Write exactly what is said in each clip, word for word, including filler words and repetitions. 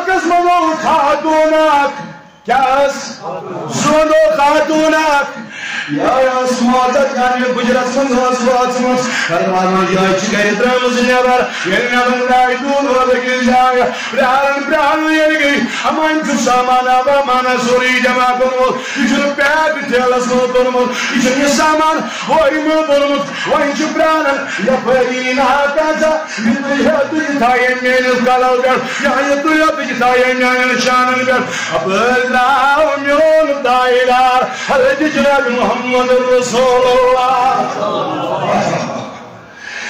کس منٛز اوس خاتوٗن اکھ، کیٛاہ ٲس؟ زوندو خاتوٗن اکھ۔ یہِ ٲس موتت، یعنی بُجرس منٛز ٲس وٲژمٕژ۔ فرماوان، یہِ چھِ گرِ درٛامٕژ نٮ۪بر۔ ییٚلہِ نٮ۪بر درٛاے، دوٗر روز أکِس جایہِ۔ پرٛاران، پرٛاران ییٚلہِ گٔے، اَمان چھُ سامان آبا مانا سورُے جمع کوٚرمُت۔ یہِ چھُنہٕ پیک ٹھیلس منٛز توٚرمُت، یہِ چھُنہٕ یہِ سامان بورِ منٛز توٚرمُت۔ وۄنۍ چھُ پرٛاران، یپٲری نہ ہا کانٛژھا، یہِ تُلہِ ہا تُجہِ تھایہِ میٲنِس کلس پٮ۪ٹھ، یا یہِ تُلہِ ہا تُجہِ تھایہِ میانٮ۪ن شانن پٮ۪ٹھ۔ اپٲرۍ درٛاو میون تاجدار حضرت جناب محمد رسول اللہ۔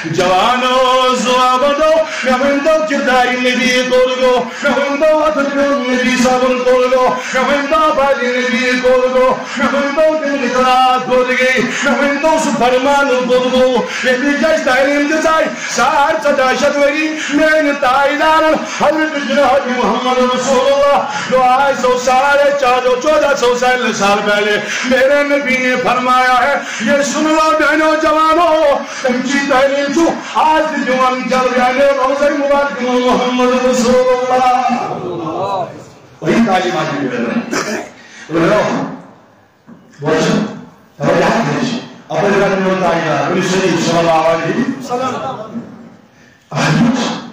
جوانو، زوابو، مےٚ ؤنۍ تو کردار نبی کوٚت گوٚو؟ مےٚ ؤنۍ تو اتھٕ پیوٚن نبی صٲبُن کوٚت گوٚو؟ مےٚ ؤنۍ تو عبادی نبی کوٚت گوٚو؟ مےٚ ؤنۍ تو تِم اِخلاق کوٚت گٔے؟ مےٚ ؤنۍ تو سُہ فرمان کوٚت گوٚو؟ ییٚمہِ جایہِ تعلیٖم دِژاے ساڑ ژۄداہ شیٚتھ ؤری میٲنۍ تاجدارن حضرت جناب محمد رسول اللہ، جو آج سو ساڑھے چار سو چودہ سو سال سال پہلے میرے نبی نے فرمایا ہے، یہ سن لو بہنوں جوانوں، تم کی تعلیم چھو آج بھی جوان جل گئے روزہ مبارک محمد رسول اللہ۔ وہی تعلیم آج بھی مل رہی ہے۔ بوزُن، توجہ دِنٕچ۔ اَپٲرۍ وَنہِ میون تاجدار، ؤنِو صلی اللہ علیہ وسلم۔ اَہَن حظ۔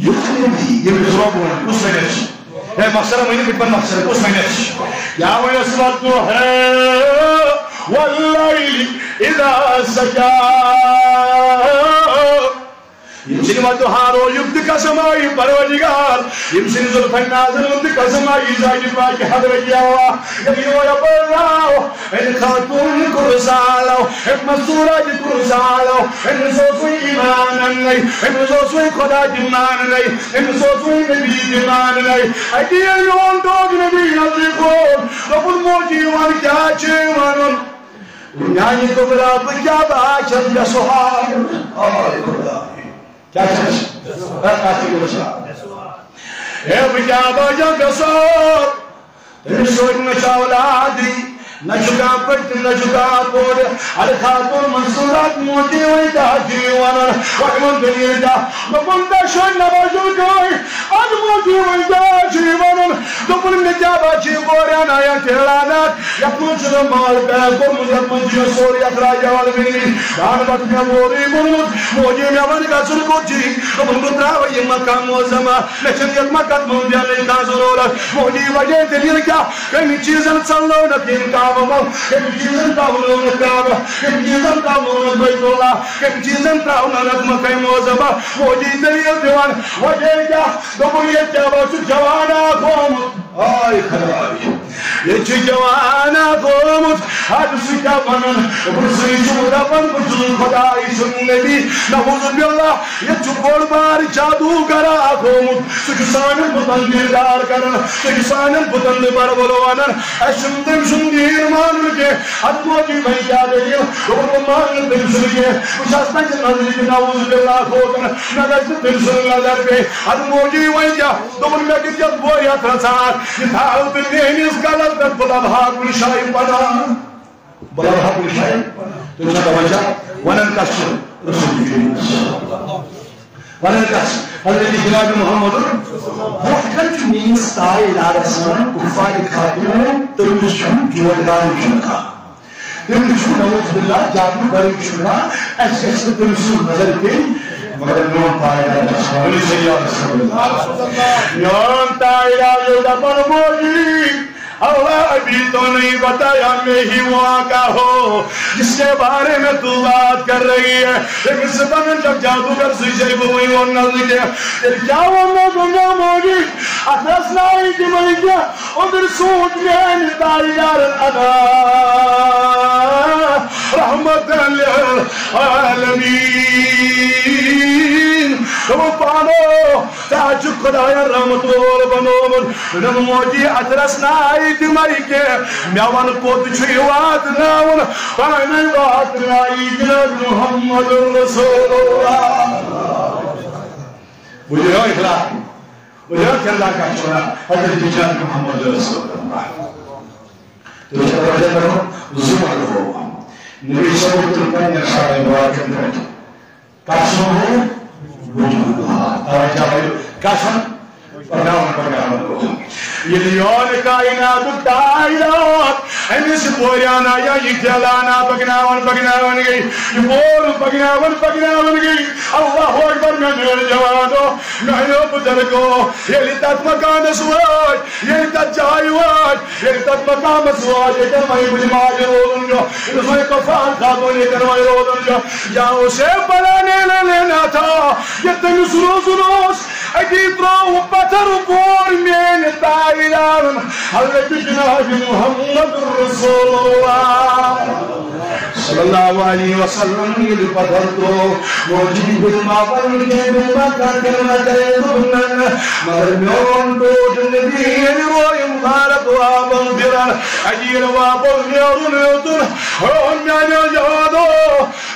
یُتھ نبی، ییٚمِس رۄب ووٚن، کُس ؤنِتھ چھُ؟ ہے، مۄخصر ؤنِو، بہٕ تہِ وَنہٕ مۄخصر، کُس ؤنِتھ چھُ؟ کیٛاہ ؤنِو؟ والضحى والليل إذا سجى۔ ییٚمہِ سٕنٛدِ وَدُہارو یُک تہِ قسم آیہِ پروردگار، ییٚمہِ سٕنٛدِ زُلفَن نازَن ہُنٛد تہِ قسم آیہِ ذاتِ پاکہِ حضرت یاوا۔ ییٚلہِ یور یَپٲرۍ درٛاو، أمۍ خاتوٗن کوٚر سالو، أمۍ مستوٗرا تہِ کوٚر سالو، أمِس اوس وۄنۍ ایمان اَننَے، أمِس اوس وۄنۍ خدا تہِ ماننَے، أمِس اوس وۄنۍ نبی تہِ ماننَے۔ اَتی ییٚلہِ میون ٹوٹھ نبی نزدیٖک ووت، دوٚپُن، موجی وَن کیٛاہ چھُے وَنُن؟ میانہِ کبرا، بہٕ کیٛاہ بہٕ آسن بے سہار؟ آے خدا۔ کیٛاہ چھِ أسۍ؟ اے، کَتھ چھِ گژھان؟ اے، بہٕ کیٛاہ بہٕ آسن بے سہار؟ تٔمِس سۭتۍ نہ چھُ اولادٕے، نہ چھُ کانٛہہ پٔتِم، نہ چھُ کانٛہہ پورِ۔ اَدٕ خاتوٗن منصوٗرہ، موجی وۄنۍ کیٛاہ چھِ وَنان؟ وۄنۍ وَن دٔلیٖل کیٛاہ؟ دوٚپُن، دۄشوے نمازن گٔے۔ اَدٕ موجی وۄنۍ کیٛاہ چھُ یہِ وَنُن؟ دوٚپُن، مےٚ کیٛاہ باسہِ یہِ بوریا نایا ٹھیلا ناٹ، یَتھ منٛز چھُ مےٚ مال پیک کوٚرمُت، یَتھ منٛز چھُ مےٚ سورُے اَتھ راجا والمینی دان بَتہٕ مےٚ وورُے ووٚنمُت۔ موجی مےٚ وَن گژھُن کوٚت چھُے؟ دوٚپُن، بہٕ ترٛاوٕ یہِ مکہ معظمہ، مےٚ چھَنہٕ یَتھ مکہ منٛز بیٚہنٕچ کانٛہہ ضروٗرت۔ موجی وجہ دٔلیٖل کیٛاہ؟ کَمہِ چیٖزَن ژَلنٲونَکھ یِم کعبہٕ منٛز؟ کَمہِ چیٖزَن ترٛاونٲونَکھ کعبہٕ؟ کَمہِ چیٖزَن ترٛاونٲونَکھ بیت اللہ؟ کَمہِ چیٖزَن ترٛاونٲونَکھ مکہ معظمہ؟ موجی دٔلیٖل دِوان، وجہ کیٛاہ؟ دوٚپُن، ییٚتہِ کیٛاہ بہٕ چھُس جوان اکھ آمُت۔ آے خداے، ییٚتہِ چھُ جوان اکھ آمُت۔ اَدٕ سُہ کیٛاہ وَنان؟ بہٕ سُے چھُس دَپان، بہٕ چھُس خدایہِ سُنٛد نبی۔ نعوذ باللہ، ییٚتہِ چھُ بوٚڑ بار جادوٗگر اکھ آمُت۔ سُہ چھُ سانٮ۪ن بُتَن دیٖدار کران، سُہ چھُ سانٮ۪ن بُتَن تہِ بَربَل وَنان۔ اَسہِ چھُنہٕ تٔمۍ سُنٛد دیٖن مانُن کینٛہہ۔ اَدٕ موجی وۄنۍ کیٛاہ دٔلیٖل؟ دوٚپُن، بہٕ مانہٕ نہٕ تٔمۍ سُنٛد کینٛہہ۔ بہٕ چھَس تَتہِ نظرِ تہِ نعوذ باللہ کھوژان، مےٚ گژھِ نہٕ تٔمۍ سُنٛد نظر پیٚیہِ۔ اَدٕ موجی وۄنۍ کیٛاہ؟ دوٚپُن، مےٚ کِتھ کٔنۍ بورِ اَتھ رَژھا اَکھ؟ یہِ تھاو تُہۍ میٛٲنِس کَلَس پٮ۪ٹھ، بہٕ لَبہٕ ہا کُنہِ جایہِ پَناہ۔ بہٕ لَبہٕ ہا کُنہِ جایہِ۔ تُہۍ چھِو توجہ؟ وَنان کَس چھُ؟ رسول کریم۔ وَنان کَس؟ حضرت جناب محمد۔ وۄتھ کَن چھُ میٛٲنِس تاج دارَس وَنان، کُفارِ خاتوٗن، تٔمِس چھُ جوڑ دار چھُنہٕ کانٛہہ۔ تٔمِس چھُ نعوذ باللہ جادو بَرٕنۍ چھُنہٕ کانٛہہ۔ اَسہِ گژھِ نہٕ تٔمۍ سٕنٛز نظر پیٚنۍ، مگر میون پایدار گژھِ۔ ؤنِو صلی اللہ علیہ وسلم۔ میون پایدار ییٚلہِ دَپان موجی، اللہ ابھی تو نہیں بتایا، میں ہی وہاں کا ہو، جس کے بارے میں تو بات کر رہی ہے، تٔمِس دَپان جب جادوگر سُہ چھُ بہٕ وۄنۍ وَنہٕ نہٕ کینٛہہ۔ تیٚلہِ کیٛاہ وَنہٕ بہٕ مےٚ موجی؟ اَتھ ٲس ناوٕے تِمَے کینٛہہ۔ اوٚدُر سوٗنٛچ میٛانہِ تاجدارَن ادا رحمتاً للعالمین۔ دوٚپُن، پانو، ژےٚ حظ چھُکھ خۄدایَن رحمت وول بنوومُت۔ دوٚپُن، موجی، اَتھ رَژھِ ناوٕے تِمَے کینٛہہ۔ مےٚ وَن کوٚت چھُ یہِ واتناوُن؟ پانَے واتناوِ جناب محمد رسول اللہ۔ بوٗزِو اِخلاق۔ وۄنۍ کیٛاہ کَتھ چھِ وَنان؟ حضرت جناب محمد رسول اللہ۔ تُہۍ چھِو وجہ کَرُن زُمر ہو۔ نبی صلی اللہ علیہ وسلم پنٛنٮ۪ن شعرَن مبارکَن پٮ۪ٹھ۔ کَس سُنٛد ہو؟ وجوہ۔ توجہ ہٲیِو۔ کَس سُنٛد؟ پکناوان، پکناوان۔ ییٚلہِ یور کائناتُک تاجدار أمِس پوریانہ یا یہِ جلانا پکناوان، پکناوان گٔے، یہِ پور پکناوان، پکناوان گٔے۔ اللہ اکبر، مےٚ میٲنۍ جوانو، میانیو بزرگو، ییٚلہِ تتھ مکانس وٲتۍ، ییٚلہِ تتھ جایہِ وٲتۍ، ییٚلہِ تتھ مقامس وٲتۍ، ییٚتٮ۪ن وۄنۍ بہٕ ماجہِ روزُن چھُ، ییٚتٮ۪ن وۄنۍ غفار خاتوٗن ییٚتٮ۪ن وۄنۍ روزُن چھُ، یا اوس ہے پلانی لیناتھا، ییٚتہِ تٔمِس روزُن اوس، أتی ترٛوو پتھر پور میٲنۍ تاجدارن حضرت جناب محمد رسول اللہ صلی اللہ علیہ وسلم ییٚلہِ پتھر ترٛوو، موجی بِلما پنُن کینٛہہ بِلما کانٛہہ کلمہ کرے دوٚپُن نہ، نہ، مگر میون ٹوٹھ نبی ییٚلہِ روے مبارک واپس پھِران، اَتہِ ییٚلہِ واپس نیرُن ہیوٚتُن، ہو میانیو یادو،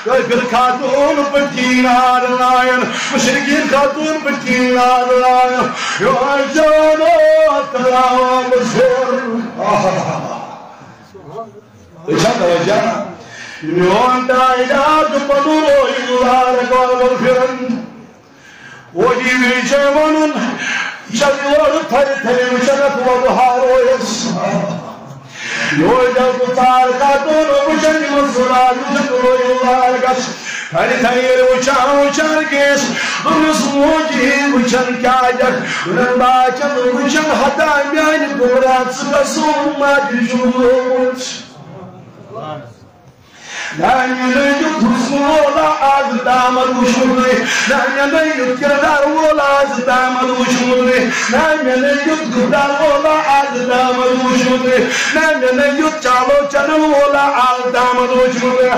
کٲفِر خاتوٗن پٔتۍ کِنۍ نار لایَن، مُشرِکیٖن خاتوٗن پٔتۍ کِنۍ نار لایَن۔ یِہوٚے جانو تراوان بہٕ زور۔ آہا۔ أسۍ چھا توجہ؟ میون تاجدار چھُ پَنُن رویہِ مُبارک وَلہٕ پھِران۔ وۄنۍ یہِ چھےٚ وَنُن، یہِ چھےٚ یورٕ تھَرِ تھَرِ وٕچھان اَتھ وۄبہٕ ہارویَس۔ یورٕ جب ژار خاتوٗن وٕچھان یِمَن سُراج وٕچھان رویہِ مُبارکَس۔ تھَرِ تھَرِ ییٚلہِ وٕچھان وٕچھان گٔیَس، دوٚپنَس، موجی وٕچھان کیٛاہ دَکھ؟ دوٚپُن، بہٕ ہا چھَس وٕچھان ہتا میٛانہِ کُبرا ژٕ کَسُم ماجہِ چھُکھ گوٚمُت۔ نہ مےٚ نہٕ یُتھ حُسن وولا آز تامَتھ وُچھمُتٕے، نہ مےٚ نہٕ یُتھ کِردار وولا آز تامَتھ وُچھمُتٕے، نہ مےٚ نہٕ یُتھ گُفتار وولا آز تامَتھ وُچھمُتٕے، نہ مےٚ نہٕ یُتھ چالو چلن وولا آز تامَتھ وُچھمُتٕے۔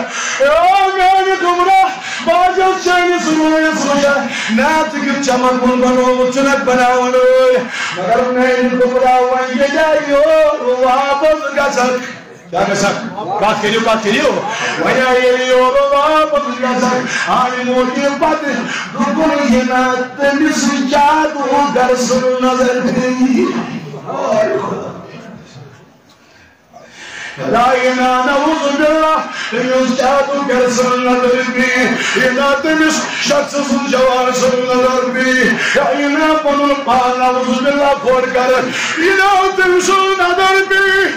اے میٛانہِ گُمراہ، بہٕ حظ چھُس چٲنِس رویَس وُچھان، نہ ژٕ کیُتھ چمک وُن بنووُتھ، ژٕ نَتہٕ بناوَن ٲے۔ مگر میٛانہِ گُمراہ وۄنۍ ییٚلہِ یور واپس گژھکھ، کیٛاہ گژھکھ؟ کتھ کٔرِو، کتھ کٔرِو۔ وۄنۍ آیہِ ییٚلہِ یورٕ واپس گژھکھ، آیہِ موجی پتہٕ دوٚپُن، یہِ نا تٔمِس جادوٗگر سٕنٛز نظر پیٚیہِ۔ خدایہِ نا نعوذ باللہ، تٔمِس جادوٗگر سٕنٛز نظر پیٚیہِ، یہِ نا تٔمِس شخص سٕنٛز جوان سٕنٛز نظر پیٚیہِ، یا یہِ نا پنُن پان نعوذ باللہ کھوڑ کرٕ، یہِ نا تٔمۍ سٕنٛز نظر پیٚیہِ۔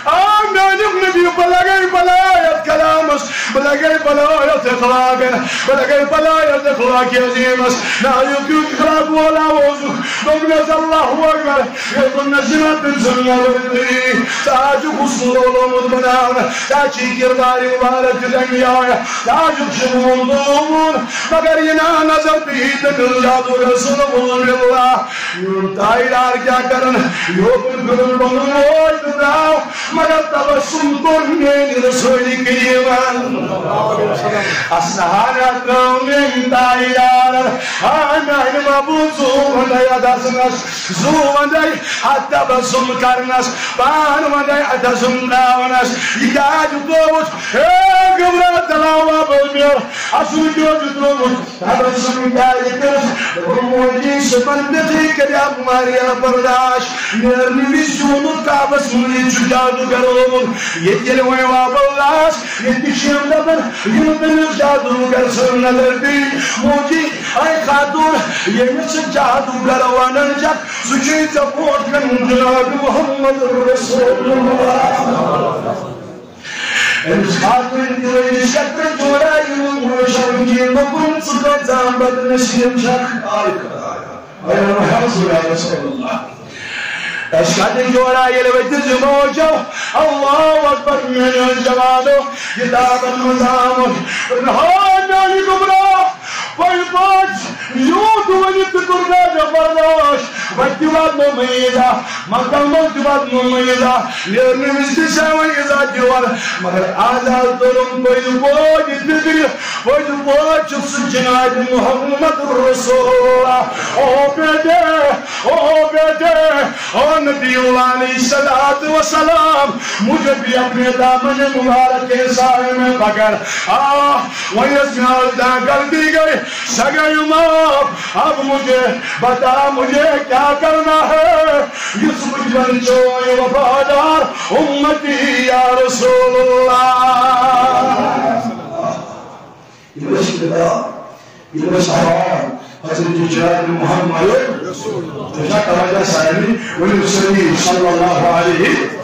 آ میٛانیُک نبی، بہٕ لگے بلایت کلامس، بہٕ لگے بلایت اخلاقن، بہٕ لگے بلایت اخلاق عظیمس۔ نہ یُتھ یُتھ اخلاق وول آوُس، دوٚپنس اللہ اکبر، ییٚلہِ دوٚپنس جناب تٔمۍ سٕنٛز نظر پیٚیہِ، ژٕ حظ چھُکھ حُسن لولومُت بناونہٕ، ژٕ حظ چھُے کردار مبارک تہِ تَمہِ آیہِ، ژٕ حظ چھُکھ شوٗبوُن لولومُت، مگر یہِ نا نظر پیٚیہِ تٔمِس جادوٗگر سُنٛد، اعوذ باللہ۔ میون تاجدار کیٛاہ کرن؟ یوکُن پھِرُن پنُن اوٹ تہٕ درٛاو، مگر تبسم کوٚر میٛانہِ رسول کریٖمن۔ اسنہارا ترٛٲو میٛٲنۍ تاجدارن، ہا میٛانہِ محبوب، زُو وندے اتھس منٛز، زُو وندے اتھ تبسم کرنس، پان وندے اتھس ترٛاونس۔ یہِ کیٛازِ گوٚوُتھ؟ ہے گوٚبرا، تلاوا بہٕ مےٚ اصل کیٛازِ ترٛووُتھ؟ تبسم کیٛازِ کٔرٕس؟ دوٚپُن، موجی صُبحن پٮ۪ٹھٕے کریاو واریاہ برداش۔ نیرنہٕ وِزِ ووٚنُن کعبس منٛز، ییٚتہِ چھُ جادوٗگر لوٚگمُت۔ ییٚتہِ ییٚلہِ وۄنۍ واپس آس، ییٚتہِ چھِ یِم دپان، یِم تٔمِس جادوٗگر سٕنٛز نظر پیٚیہِ۔ موجی، اے خاتوٗن، ییٚمِس ژٕ جادوٗگر ونان چھکھ، سُہ چھُے ژےٚ برونٛٹھ کَنہِ جناب محمد رسول اللہ۔ أمِس خاتوٗن تہِ لٔج شکرٕ جوڑا یِمن موشن کِنۍ دوٚپُن، ژٕ کۭژاہ بدنصیٖب چھکھ۔ آے خدایا، آے محمد رسول اللہ۔ أسۍ کَتہِ جوڑا ییٚلہِ ؤتھِس یِمو وٕچھو، اللہ اکبر، میٛانیو جوانو، کِتابن منٛز آمُت۔ ہاے میٛانہِ گُمراہ، پٔزۍ پٲٹھۍ یوٗت ؤنِتھ تہِ کوٚر مےٚ برداش۔ وَتہِ تہِ واتنوو مےٚ ایٖزا، مکتبس منٛز تہِ واتنوو مےٚ ایٖزا، نیرنہٕ وِزِ تہِ چھےٚ وۄنۍ ایٖزا دِوان۔ مگر آز آز توٚرُم پٔزۍ پٲٹھۍ فِکرِ، پٔزۍ پٲٹھۍ چھُ سُہ جناب محمد رسول اللہ۔ او بیٹے، او بیٹے، او نبی اللہ علیہ الصلوۃ والسلام، مجھے بھی اپنے دامن مبارک کے سائے میں پکڑ۔ آہ، وۄنۍ ٲس مےٚ آز تام غلطی گٔے، سۄ گٔے معاف۔ اب مجھے بتا، مجھے کیا کرنا ہے؟ یُس مجھ بن چوئے وفادار امتی یا رسول اللہ۔ یِم ٲسۍ خدا، یِم ٲسۍ حوار حضرت جناب محمد۔ تُہۍ چھا توجہ سارنٕے؟ ؤنِو سٲری صلی اللہ علیہ۔